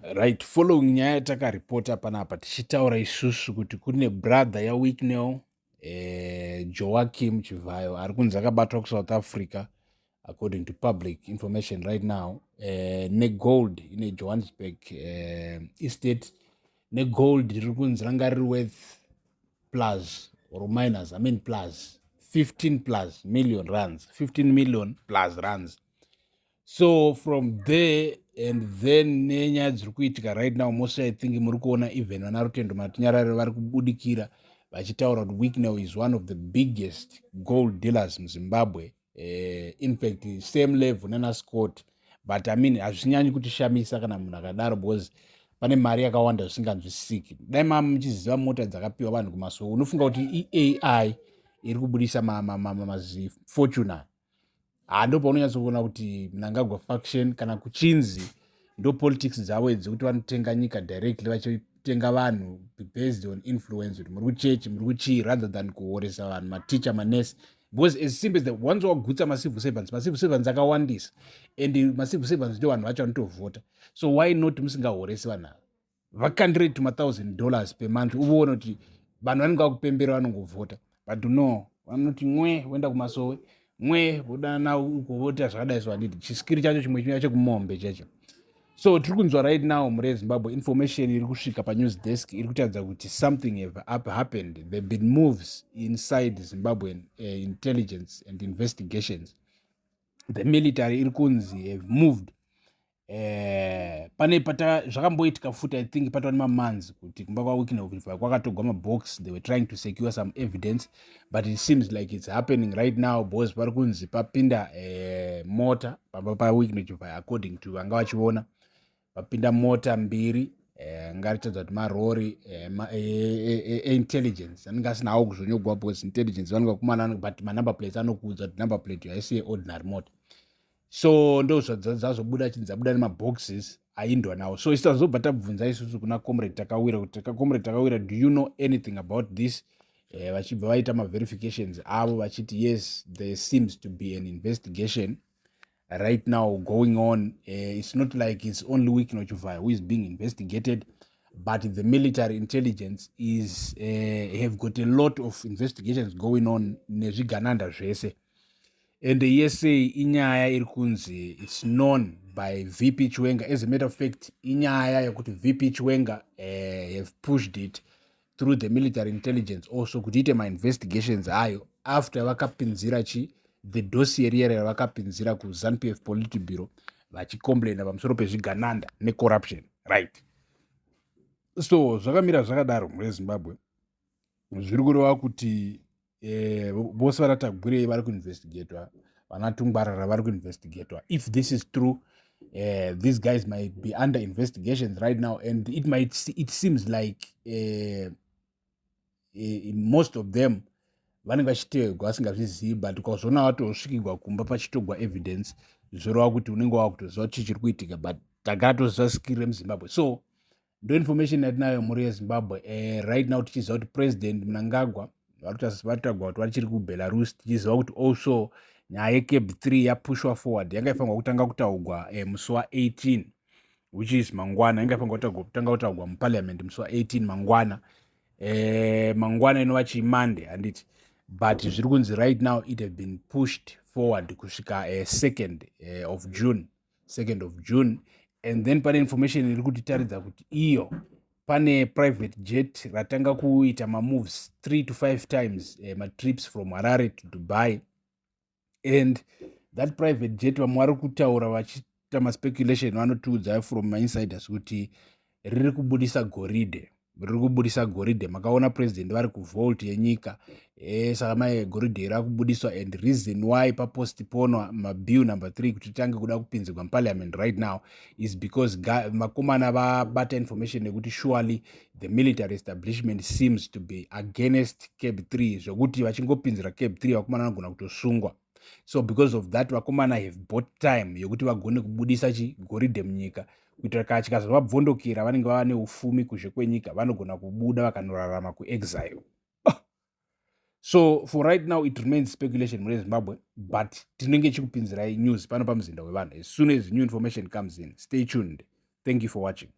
Right, following nyaya yatakaripota panapa tichitaura isusu kuti kune brother yaWicknell, Joaquim Chivayo, ari kunzi akabatwa kuSouth Africa, according to public information right now, negold ine Johannesburg estate, negold riri kunzi ranga riri worth plus or minus, I mean plus 15 plus million rands, 15 million plus rands. So from there and then, nenyaya dziri kuitika right now, mostly I think muri kuona even vana Rutendo Matinyarare vari kubudikira vachitaura kuti Wicknell is one of the biggest gold dealers muZimbabwe, in fact same level nana Scott. But I mean, hazvinyanyi kutishamisa kana munhu akadaro, because pane mari yakawanda zvisinganzwisisiki. Dai mama muchiziva mota dzakapiwa vanhu kumasowe, unofunga kuti iAI iri kubudisa maziFortuner. Hando paunonyatsokuona kuti Mnangagwa faction, kana kuchinzi ndo politics dzavo idzi, kuti vanotenga nyika directly, vachitenga vanhu based on influence, kuti muri kuchechi, muri kuchii, rather than kuhoresa vanhu, maticha, manesi, because as simple as that, once wagutsa macivil servants, macivil servants akawandisa, and macivil servants ndo vanhu vacho vanotovhota. So why not musingahoresi vanhu ava? Vakandirei tuma$1,000 per month, uvoona kuti vanhu vanenge vakupembera, vanongovhota. But no, vanoti mwe voenda kumasowe, mwe vodana uko, voita zvakadai. So handiti chiskiri chacho chimwe chinoya chekumombe chacho. So tiri kunzwa right now muri yeZimbabwe, information iri kusvika panews desk iri kutaridza kuti something have happened. There been moves inside Zimbabwean intelligence and investigations. The military iri kunzi have moved. Pane pata zvakamboitika futi, I think patova nemamonths, kuti kumba kwaWicknell kwakatogwa mabox. They were trying to secure some evidence, but it seems like it's happening right now, because pari kunzi papinda mota pamba paWicknell. According to vanga vachiona, papinda mota mbiri, ngaritadza kuti marori eintelligence anenge asina hawo kuzonyogwa, because intelligence vanenge vakumana, but manumber plates anokuudza kuti number plate haisi yeordinary mota. So ndo zvazobuda, chinzi dzabuda nemaboxes aindwa nawo. So isu tazobva tabvunza isusu kuna Comrade Takawira kuti, "Comrade Takawira, do you know anything about this?" Vachibva vaita maverifications avo vachiti, "Yes, there seems to be an investigation right now going on." It's not like it's only Wicknell Chivayo who is being investigated, but the military intelligence is have got a lot of investigations going on nezvigananda zvese. And yese inyaya iri kunzi it's known by VP Chiwenga. As a matter of fact, inyaya yekuti VP Chiwenga have pushed it through the military intelligence also kuti ite mainvestigations ayo, after vakapinzira chi the dossier riya ravakapinzira kuZANU PF Politburo vachicomplaina pamusoro pezvigananda necorruption, right? So zvakamira zvakadaro mune Zimbabwe. Zviri kureva kuti vose vana Tagwirei vari kuinvestigatwa, vana Tungwarara vari kuinvestigatwa. If this is true, these guys might be under investigations right now, and it seems like most of them vanenge vachiteegwa vasingazvizivi. But ukazoona vatosvikigwa kumba pachitogwa evidence, zvoreva kuti unenge wakutoziva kuti chii chiri kuitika. But tagara toziva skiri remuZimbabwe. So ndo information yatinayo mhuri yeZimbabwe right now, tichiziva kuti President Mnangagwa vari kutaurwa kuti vachiri kuBelarus, tichiziva kuti also nyaya yeCAB 3 yapushwa forward. Yanga ifanirwa kutanga kutaurwa musi wa18, which is mangwana. Yanga ifanirwa kutanga kutaurwa muparliament musi wa18 mangwana, mangwana inova chiMonday, handiti? But zviri kunzi right now it have been pushed forward kusvika 2nd of June, 2nd of June. And then pane information iri kutitaridza kuti iyo pane private jet ratanga kuita mamoves 3 to 5 times, matrips from Harare to Dubai. And that private jet, vamwe vari kutaura vachiita maspeculation, vanotiudza from mainsiders kuti riri kubudisa goridhe, riri kubudisa goridhe. Makaona President vari kuvault yenyika, saka mai goridhe rava kubudiswa. And reason why papostponwa mabill number 3 kuti titange kuda kupinzirwa muparliament right now is because vakomana vabata information yekuti surely the military establishment seems to be against CAB 3, zvokuti vachingopinzira CAB 3 vakomana vanogona kutosungwa. So because of that, vakomana have bought time yekuti vagone kubudisa chigoridhe munyika, kuitira kana chikazovabvondokera, vanenge vava neufumi kuzhe kwenyika, vanogona kubuda vakanorarama kuexile. So for right now it remains speculation mune Zimbabwe, but tinenge chikupinzirai news pano pamuzinda wevanhu as soon as new information comes in. Stay tuned. Thank you for watching.